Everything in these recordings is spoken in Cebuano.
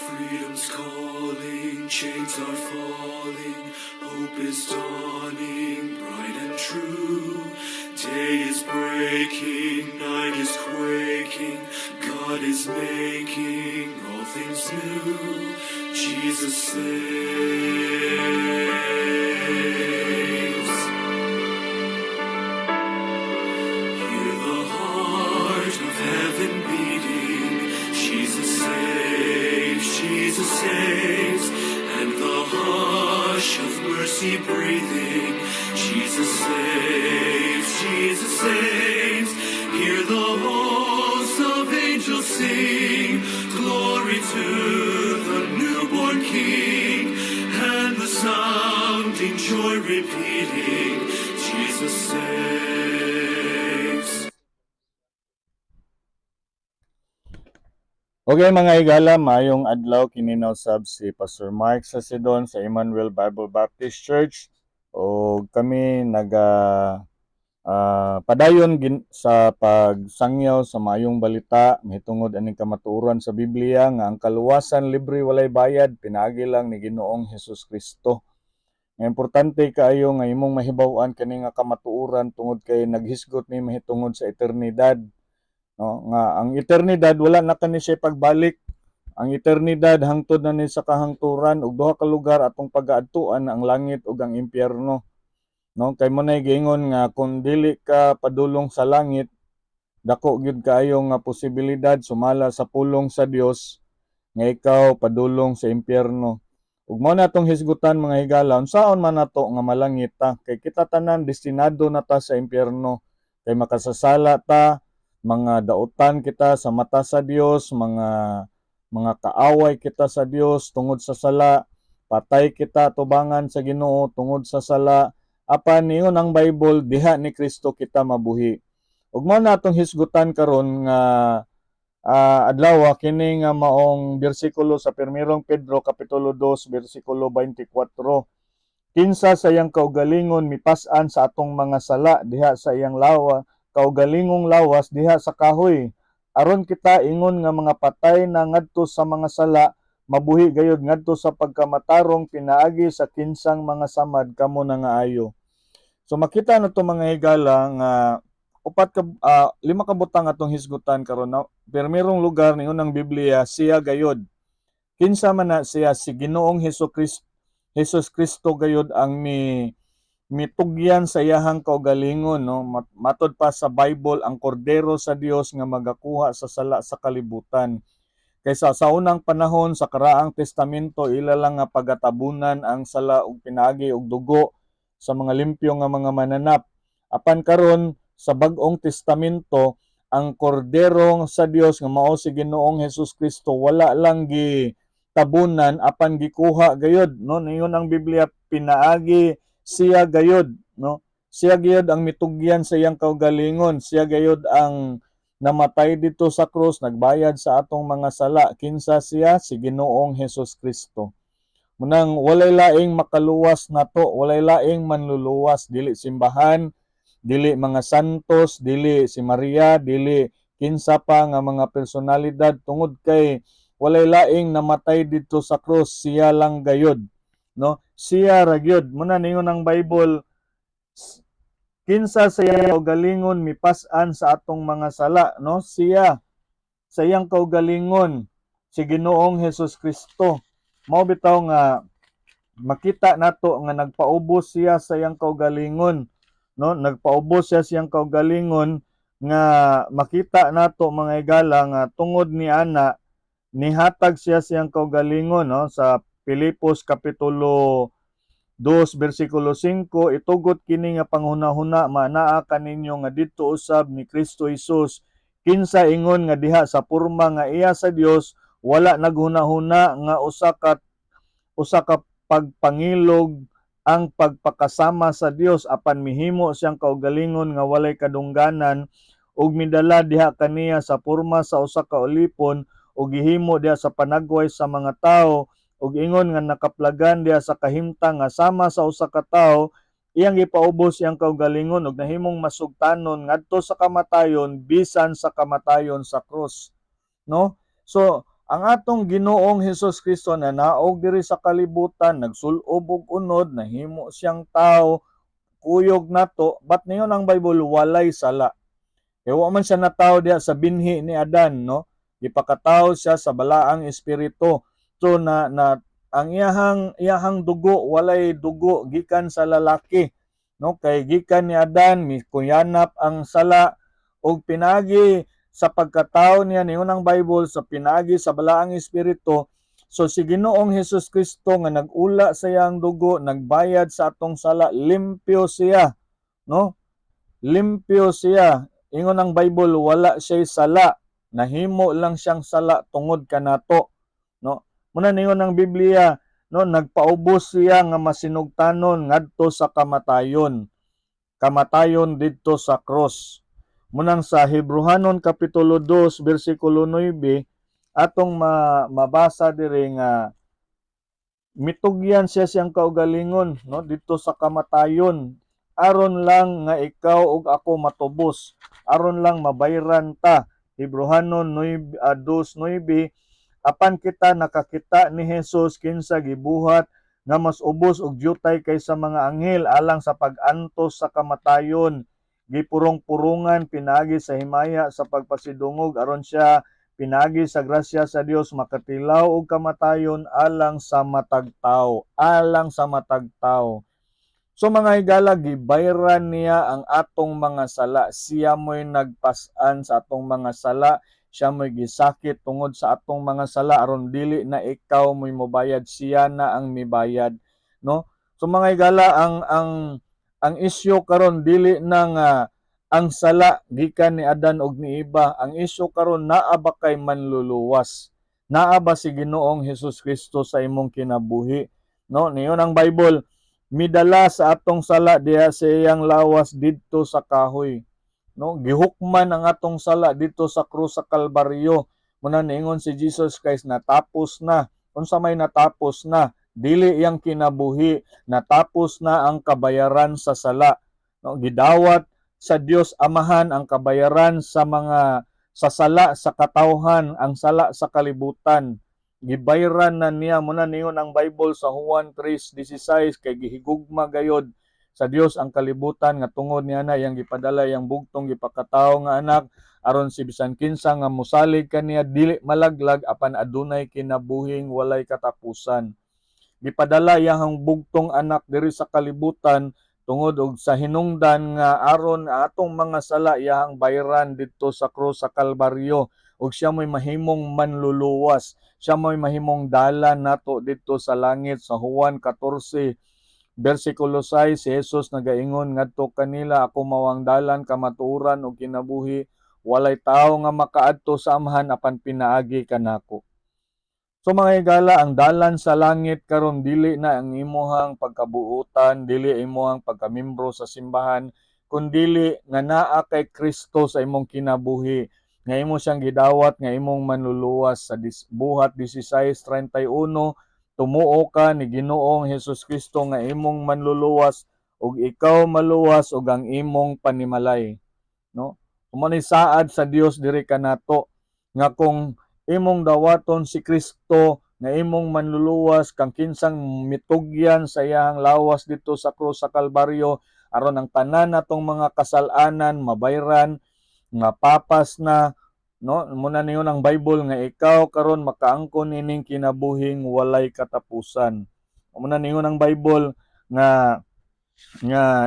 Freedom's calling, chains are falling, hope is dawning, bright and true. Day is breaking, night is quaking, God is making all things new. Jesus saves. Hear the heart of heaven beating. Jesus saves, Jesus saves, and the hush of mercy breathing. Jesus saves, Jesus saves. Hear the hosts of angels sing, glory to the newborn King, and the sounding joy repeating, Jesus saves. Okay, mga higala, maayong adlaw. Kini usab si Pastor Mark Sasidon sa Emmanuel Bible Baptist Church o kami naga padayon sa pagsangyaw sa maayong balita mahitungod aning kamatuoran sa Biblia nga ang kaluwasan libre, walay bayad, pinaagi lang ni Ginoong Hesus Kristo. Nga importante kaayo nga imong mahibaw-an kani nga kamatuoran tungod kay naghisgot ni mahitungod sa eternidad, no, nga ang eternidad wala na kani siya pagbalik. Ang eternidad hangtod na ni sa kahangturan ug duha ka lugar atong pagaadtuan, ang langit ug ang impyerno, no? Kay mo nay giingon nga kung dili ka padulong sa langit, dako gyud kaayo nga posibilidad sumala sa pulong sa Dios nga ikaw padulong sa impyerno. Ug mao na atong hisgutan, mga higala, unsaon man nato nga malangit ta, kay kita tanan destinado na ta sa impyerno kay makasasala ta, mga dautan kita sa mata sa Dios, mga kaaway kita sa Dios tungod sa sala, patay kita tubangan sa Ginoo tungod sa sala. Apan niingon ang Bible, diha ni Kristo kita mabuhi. Ug mao na atong hisgutan karon nga adlaw kini nga maong bersikulo sa Primerong Pedro kapitulo 2 bersikulo 24. Kinsa sa iyang kaugalingon mipas-an sa atong mga sala diha sa iyang lawa kaugalingong lawas diha sa kahoy, aron kita, ingon nga mga patay na ngadto sa mga sala, mabuhi gayud ngadto sa pagkamatarong, pinaagi sa kinsang mga samad kamo nangaayo. So makita na to, mga higala, nga upat ka lima ka butang atong hisgutan karon na. Permirong lugar, ningon ang Biblia, siya gayod. Kinsa man na siya? Si Ginoong Hesus Kristo. Hesus Kristo gayod ang mi mitugyan sa iyahang kaugalingon, no? Matod pa sa Bible, ang kordero sa Dios nga magakuha sa sala sa kalibutan. Kaysa sa unang panahon sa Karaang Testamento, ila lang nga pagatabunan ang sala og pinaagi og dugo sa mga limpyo nga mga mananap. Apan karon sa Bag-ong Testamento, ang kordero sa Dios nga mao si Ginoong Hesus Kristo, wala lang gi tabunan apan gikuha gayod, no? Ningon ang Biblia, pinaagi siya gayod, no? Siya gayod ang mitugyan sa iyang kaugalingon, siya gayod ang namatay dito sa krus, nagbayad sa atong mga sala. Kinsa siya? Si Ginoong Hesus Kristo. Munang walay laing makaluwas nato, walay laing manluluwas, dili simbahan, dili mga santos, dili si Maria, dili kinsa pa nga mga personalidad, tungod kay walay laing namatay dito sa krus, siya lang gayod, no? Siya ra gyud. Muna ningon ang Bible, kinsa sa iyang kaugalingon mipas-an sa atong mga sala, no? Siya sa iyang kaugalingon, si Ginoong Hesus Kristo. Mao bitaw nga makita nato nga nagpaubos siya sa iyang kaugalingon, no? Nagpaubos siya sa iyang kaugalingon nga makita nato, mga higala, nga tungod ni ana nihatag siya sa iyang kaugalingon, no? Sa Pilipos kapitulo 2 bersikulo 5, "Itugot kini nga panghunahuna maanaa kaninyo nga didto usab ni Kristo Jesus, kinsa ingon nga diha sa porma nga iya sa Dios, wala naghunahuna nga usa ka pagpangilog ang pagpakasama sa Dios, apan mihimo siyang kaugalingon nga walay kadungganan ug midala diha kaniya sa porma sa usa ka ulipon ug gihimo diha sa panagway sa mga tawo, ug ingon nga nakaplagan diha sa kahimtang nga sama sa usa ka tawo, iyang gipaubos iyang kaugalingon ug nahimong masugtanon ngadto sa kamatayon, bisan sa kamatayon sa krus, no? So ang atong Ginoong Hesus Kristo na naog diri sa kalibutan, nagsulob og unod, nahimo siyang tao, kuyog nato, but niingon ang Bible, walay sala. Kay wa man siya natawo diha sa binhi ni Adan, no? Gipakatawo siya sa Balaang Espiritu. So na na ang iyahang dugo, walay dugo gikan sa lalaki, no? Kay gikan ni Adan mikuyanap ang sala, ug pinagi sa pagkatao niya, niingon ang Bible, sa pinagi sa Balaang Espiritu. So si Ginoong Hesus Kristo nga nag-ula sa iyang dugo, nagbayad sa atong sala, limpyo siya, no? Limpyo siya. Ingon ang Bible, wala siya sala, nahimo lang siyang sala tungod kanato, no? Muna ningon ang Biblia, no, nagpaubos siya nga masinugtanon ngadto sa kamatayon, kamatayon didto sa cross. Munang sa Hebreohanon kapitulo 2 bersikulo 9, atong mabasa diri nga mitugyan siya siyang kaugalingon, no, didto sa kamatayon aron lang nga ikaw ug ako matubos, aron lang mabayran ta. Hebreohanon 9 2:9: "Apan kita nakakita ni Jesus, kinsa gibuhat nga mas ubos og dyutay kaysa mga anghel alang sa pag-antos sa kamatayon, gipurong-purungan pinaagi sa himaya sa pagpasidungog, aron siya pinaagi sa grasya sa Dios makatilaw og kamatayon alang sa matag tawo," alang sa matag tawo. So mga higala, gibayran niya ang atong mga sala. Siya mo'y nagpas-an sa atong mga sala. Siya mo'y gisakit tungod sa atong mga sala aron dili na ikaw mo'y mobayad, siya na ang mibayad, no? So mga higala, ang isyu karon dili na nga ang sala gikan ni Adan og ni Eva. Ang isyu karon, naa ba kay manluluwas? Naa ba si Ginoong Hesus Kristo sa imong kinabuhi? No, niingon ang Bible, midala sa atong sala diha sa iyang lawas didto sa kahoy. No, gihukman ang atong sala didto sa krus sa Kalbaryo. Muna niingon si Jesus Christ, "Natapos na." Unsa may natapos na? Dili iyang kinabuhi, natapos na ang kabayaran sa sala. No, gidawat sa Dios Amahan ang kabayaran sa mga sa sala sa katawhan, ang sala sa kalibutan. Gibayran na niya. Muna niingon ang Bible sa Juan 3:16, "Kay gihigugma gayod sa Dios ang kalibutan nga tungod niya na iyang gipadala iyang bugtong gipakatawo nga anak, aron si bisan kinsa nga mosalig kaniya dili malaglag apan adunay kinabuhing walay katapusan." Gipadala iyang bugtong anak diri sa kalibutan tungod og sa hinungdan nga aron atong mga sala iyang bayran didto sa krus sa Kalbaryo, ug siya mo'y mahimong manluluwas, siya mo'y mahimong dalan nato didto sa langit. Sa Juan 14 versikulo 6, si Jesus nagaingon ngadto kanila, "Ako mao ang dalan, kamatuoran ug kinabuhi. Walay tawo nga makaadto sa Amahan apan pinaagi kanako." So mga higala, ang dalan sa langit karon dili na ang imuhang pagkabuutan, dili imuhang pagkamimbro sa simbahan, kundili nga naa kay Kristo sa imong kinabuhi, nga imo siyang gidawat nga imong manluluwas. Sa Buhat 16:31, "Tumuo ka ni Ginoong Hesus Kristo nga imong manluluwas ug ikaw maluwas ug ang imong panimalay, no? Mao ni saad sa Dios diri kanato nga kung imong dawaton si Kristo nga imong manluluwas, kang kinsang mitugyan sa iyang lawas didto sa krus sa Kalbaryo aron ang tanan natong mga kasalanan mabayran, nga papas na, no? Muna niingon ang Bible nga ikaw karon makaangkon ining kinabuhing walay katapusan. Muna niingon ang Bible nga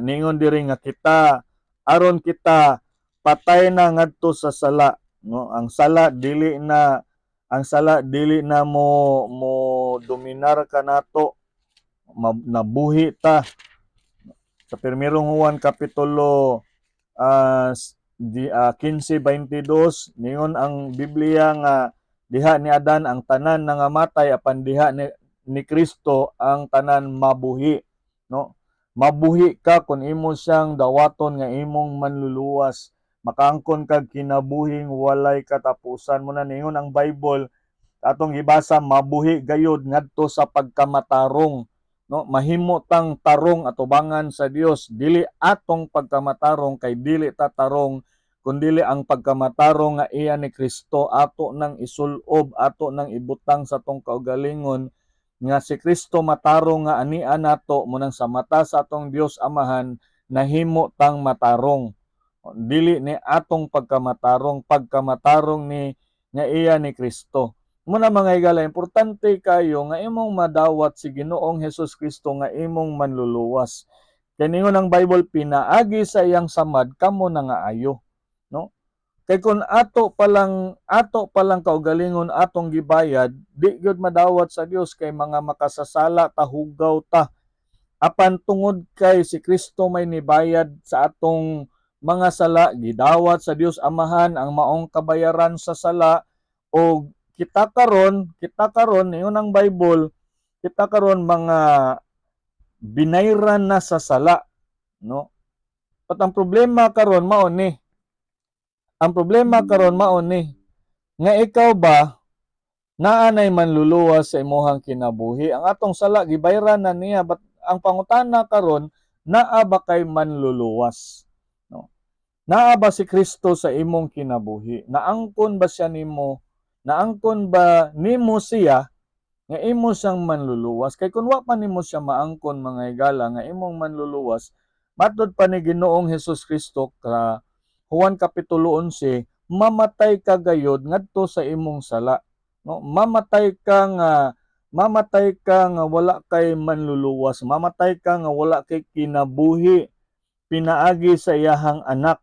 niingon diri nga kita aron kita patay na ngadto sa sala, no? Ang sala dili na mo dominar kanato, nabuhi ta. Sa Primerong Juan kapitulo 15:22, ningon ang Biblia nga diha ni Adan ang tanan nangamatay, apan diha ni Kristo ang tanan mabuhi, no? Mabuhi ka kung imo siyang dawaton nga imong manluluwas. Makaangkon kag kinabuhing walay katapusan. Mao na ningon ang Bible atong gibasa, mabuhi gayud ngadto sa pagkamatarong, no? Mahimo tang tarong atubangan sa Dios, dili atong pagkamatarong kay dili ta tarong, kundili ang pagkamatarong nga iya ni Kristo ato nang isulob, ato nang ibutang sa atong kaugalingon nga si Kristo matarong nga ania nato. Mao nang sa mata sa atong Dios Amahan nahimo tang matarong, dili ni atong pagkamatarong, pagkamatarong ni nga iya ni Kristo. Mao na, mga higala, importante kayo nga imong madawat si Ginoong Hesus Kristo nga imong manluluwas. Kay ningon ang Bible, pinaagi sa iyang samad kamo na nga ayo, no? Kay kung ato pa lang kaugalingon atong gibayad, di gyud madawat sa Dios kay mga makasasala ta, hugaw ta. Apan tungod kay si Kristo may nibayad sa atong mga sala, gidawat sa Dios Amahan ang maong kabayaran sa sala og kita karon, ingon ang Bible, kita karon mga binayran na sa sala, no? But ang problema karon mao ni. Ang problema karon mao ni nga ikaw ba naa nay manluluwas sa imuhang kinabuhi? Ang atong sala gibayran na niya, but ang pangutana karon, naa ba kay manluluwas? No? Naa ba si Kristo sa imong kinabuhi? Naangkon ba siya nimo? Naangkon ba nimo siya nga imo siyang manluluwas? Kay kun wa pa nimo siya maangkon, mga higala, nga imong manluluwas, matud pa ni Ginoong Hesus Kristo ka Juan kapitulo 11, mamatay ka gayod ngadto sa imong sala. No, mamatay ka nga wala kay manluluwas, mamatay ka nga wala kay kinabuhi pinaagi sa iyahang anak.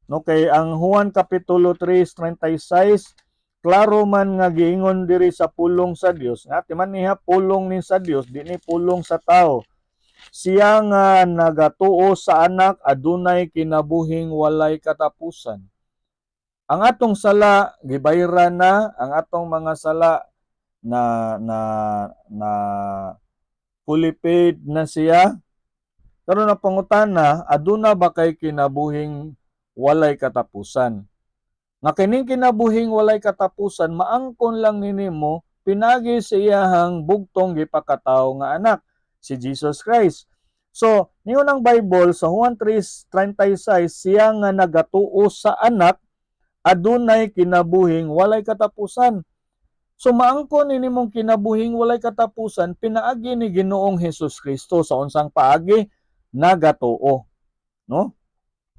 No, kay ang Juan kapitulo 3:36, klaro man nga giingon diri sa pulong sa Dios nga timan niya pulong ni sa Dios, di ni pulong sa tao. Siya nga nagatuo sa anak adunay kinabuhing walay katapusan. Ang atong sala gibayran na, ang atong mga sala na na fully paid na siya. Karon ang pangutana, aduna ba kay kinabuhing walay katapusan? Nga kining kinabuhing walay katapusan maangkon lang ni nimo pinagi sa iyahang bugtong gipakatawo nga anak, si Jesus Christ. So, ningon ang Bible sa Juan 3:36, siya nga nagatuo sa anak adunay kinabuhing walay katapusan. So maangkon ni nimong kinabuhing walay katapusan pinaagi ni Ginoong Hesus Kristo. Sa unsang paagi? Nagatuo, no?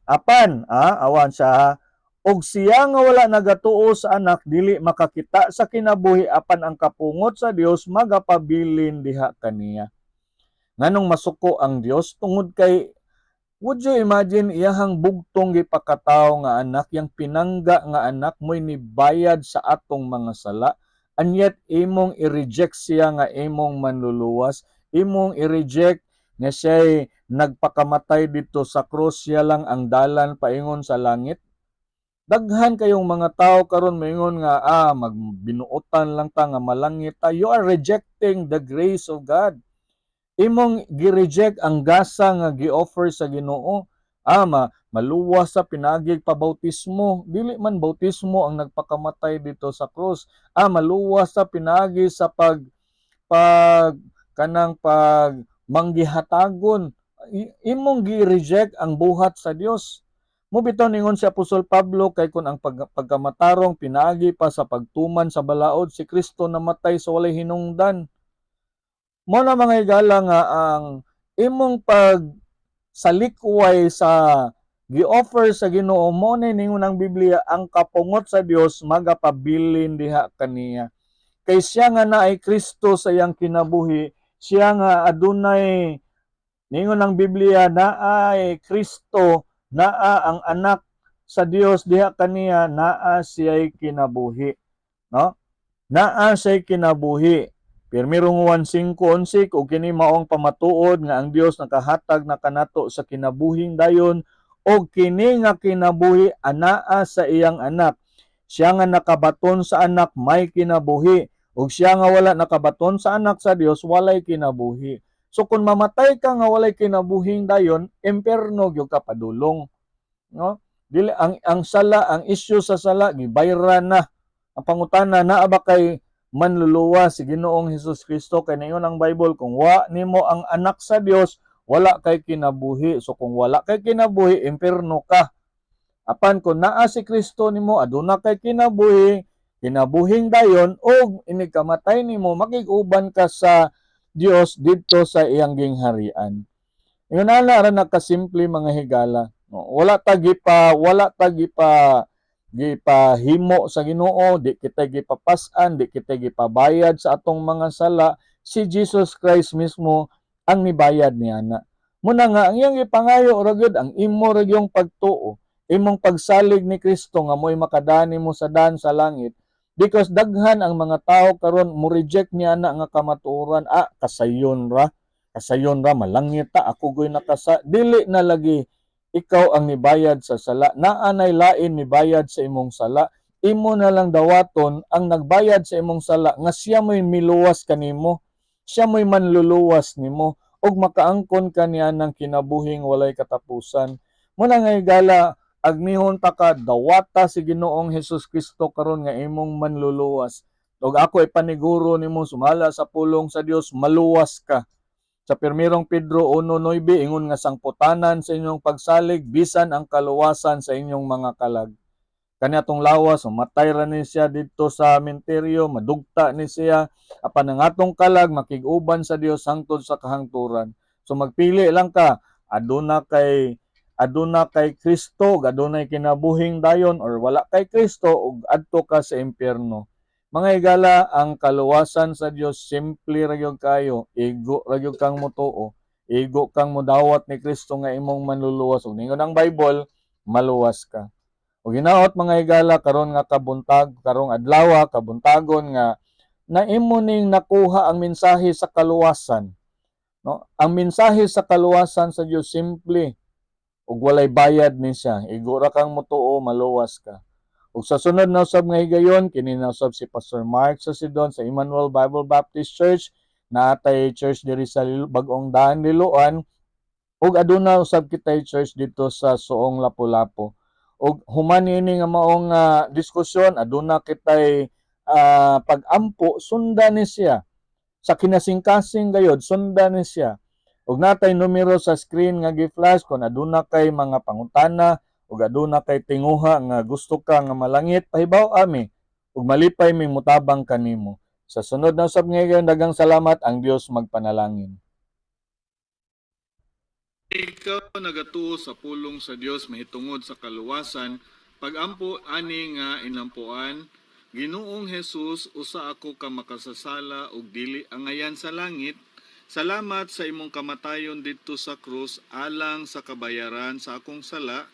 Apan, awan siya ha, og siya nga wala nagatuo sa anak dili makakita sa kinabuhi, apan ang kapungot sa Dios magapabilin diha kaniya. Nganong masuko ang Dios? Tungod kay, would you imagine, iyahang bugtong gipakatawo nga anak, yang pinangga nga anak, mo'y nibayad sa atong mga sala, and yet imong i-reject siya nga imong manluluwas, imong i-reject nga siya'y nagpakamatay dito sa krus, siya lang ang dalan paingon sa langit? Daghan kayong mga tao karon moingon nga magbinuotan lang ta nga malangit ta. You are rejecting the grace of God. Imong gi-reject ang gasa nga gi-offer sa Ginoo. Maluwas sa pinaagi pa bautismo. Dili man bautismo ang nagpakamatay dito sa krus. Maluwas sa pinaagi sa pag pag kanang pag manggihatagon. Imong gi-reject ang buhat sa Dios. Mao bitaw ningon si Apostol Pablo, kay kun ang pagkamatarong pinaagi pa sa pagtuman sa balaod, si Kristo namatay sa walay hinungdan. Mao na, mga higala, nga ang imong pag salikway sa gi-offer sa Ginoo, mo na ningon ang Biblia, ang kapungot sa Dios magapabilin diha kaniya. Kay siya nga naay Kristo sa iyang kinabuhi, siya nga adunay, ningon ang Biblia, naay Kristo, naa ang anak sa Dios diha kaniya, naa siya'y kinabuhi, no? Naa siya'y kinabuhi. Pirmirong Juan 5:11, "Ug kini maong pamatuod nga ang Dios nakahatag na kanato sa kinabuhing dayon, ug kini nga kinabuhi anaa sa iyang anak. Siya nga nakabaton sa anak may kinabuhi, ug siya nga wala nakabaton sa anak sa Dios walay kinabuhi." So kung mamatay ka nga walay kinabuhing dayon, imperno gyud ka padulong, no? Dili ang sala, ang issue sa sala gibayran na. Ang pangutana, naa ba kay manluluwas si Ginoong Hesus Kristo? Kay niingon ang Bible, kung wa nimo ang anak sa Dios, wala kay kinabuhi. So kung wala kay kinabuhi, impierno ka. Apan kung naa si Kristo nimo, aduna kay kinabuhi, kinabuhing dayon, og inig kamatay nimo, makig-uban ka sa Dios didto sa iyang gingharian. Ingon ana ra nakasimple, mga higala. No, wala ta gipa gipahimo sa Ginoo, di kita gipapas-an, di kita gipabayad sa atong mga sala. Si Jesus Christ mismo ang nibayad niana. Muna nga ang iyang ipangayo ra gyud ang imo ra gyung pagtuo, imong pagsalig ni Kristo nga mo'y makadani mo sa daan sa langit. Because daghan ang mga tao karon mo reject niya na nga kamatuoran, "Ah, kasayon ra. Kasayon ra malangit ta, ako goy nakasa." Dili na lagi, ikaw ang nibayad sa sala. Naa nay lain nibayad sa imong sala. Imo na lang dawaton ang nagbayad sa imong sala nga siya mo'y miluwas kanimo. Siya mo'y manluluwas nimo ug makaangkon ka niya ng kinabuhing walay katapusan. Muna nga higala, agnihon ta ka, dawata si Ginoong Hesus Kristo karon nga imong manluluwas. Ug ako ipaniguro nimo, sumala sa pulong sa Dios, maluwas ka. Sa Pirmirong Pedro 1:9, ingon nga sangputanan sa inyong pagsalig bisan ang kaluwasan sa inyong mga kalag. Kani atong lawas, matay ra ni siya didto sa menteryo, madugta ni siya, apan ang atong kalag makig-uban sa Dios hangtod sa kahangturan. So magpili lang ka, aduna kay Kristo ug adunay kinabuhing dayon, or wala kay Kristo ug adto ka sa impyerno. Mga higala, ang kaluwasan sa Dios simple ra gyud kayo, igo ra gyud kang motuo, igo kang modawat ni Kristo nga imong manluluwas ug ningon ang Bible, maluwas ka. Ug hinaot, mga higala, karon nga kabuntag, karong adlaw, kabuntagon nga na imo ning nakuha ang mensahe sa kaluwasan. No? Ang mensahe sa kaluwasan sa Dios simple ug walay bayad ni siya. Igo ra kang motuo, maluwas ka. Ug sa sunod na usab nga higayon, kini na usab si Pastor Mark Sasidon sa Emmanuel Bible Baptist Church, naatay church diri sa Bagong Daan, Liloan, ug aduna usab kitay church dito sa Suong, Lapu-Lapu. Ug human niini nga maong diskusyon, aduna kitay pag-ampo, sundan ni siya. Sa kinasingkasing gayod, sundan ni siya. Ug natay numero sa screen nga gi-flash kung aduna kay mga pangutana ug aduna kay tinguha nga gusto ka nga malangit, pahibaw ami ug malipay mi mutabang kanimo. Sa sunod na usab ngayon, daghang salamat, ang Dios magpanalangin. Ikaw nagatuo sa pulong sa Dios mahitungod sa kaluwasan, pagampo ani nga inampuan: "Ginoong Jesus, usa ako ka makasasala ug dili angayan sa langit. Salamat sa imong kamatayon didto sa krus alang sa kabayaran sa akong sala.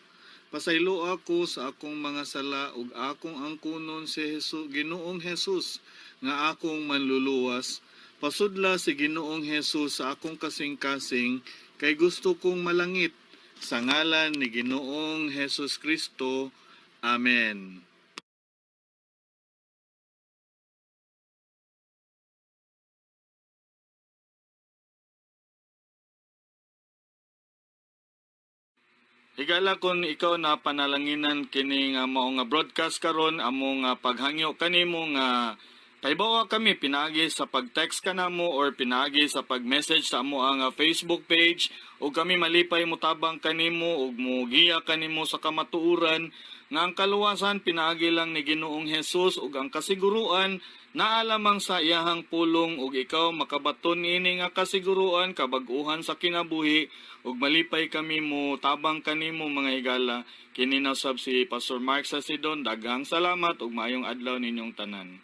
Pasaylo ako sa akong mga sala ug akong angkunon si Jesus, Ginoong Jesus nga akong manluluwas. Pasudla si Ginoong Jesus sa akong kasing-kasing kay gusto kong malangit. Sa ngalan ni Ginoong Jesus Kristo. Amen." Higala, kung ikaw na panalanginan kini nga mao nga broadcast karon, amo nga paghangyo kanimo nga pahibawa kami pinaagi sa pag-text kanamo or pinaagi sa pag-message sa amo ang Facebook page ug kami malipay motabang kanimo ug mogiya kanimo sa kamatuoran nga ang kaluwasan pinaagi lang ni Ginoong Hesus ug ang kasiguruan naa lamang sa iyahang pulong ug ikaw makabaton niini nga kasiguruan, kabag-uhan sa kinabuhi, ug malipay kami mo tabang kanimo, mga higala. Kini na sab si Pastor Mark Sasidon. Daghang salamat ug maayong adlaw ninyong tanan.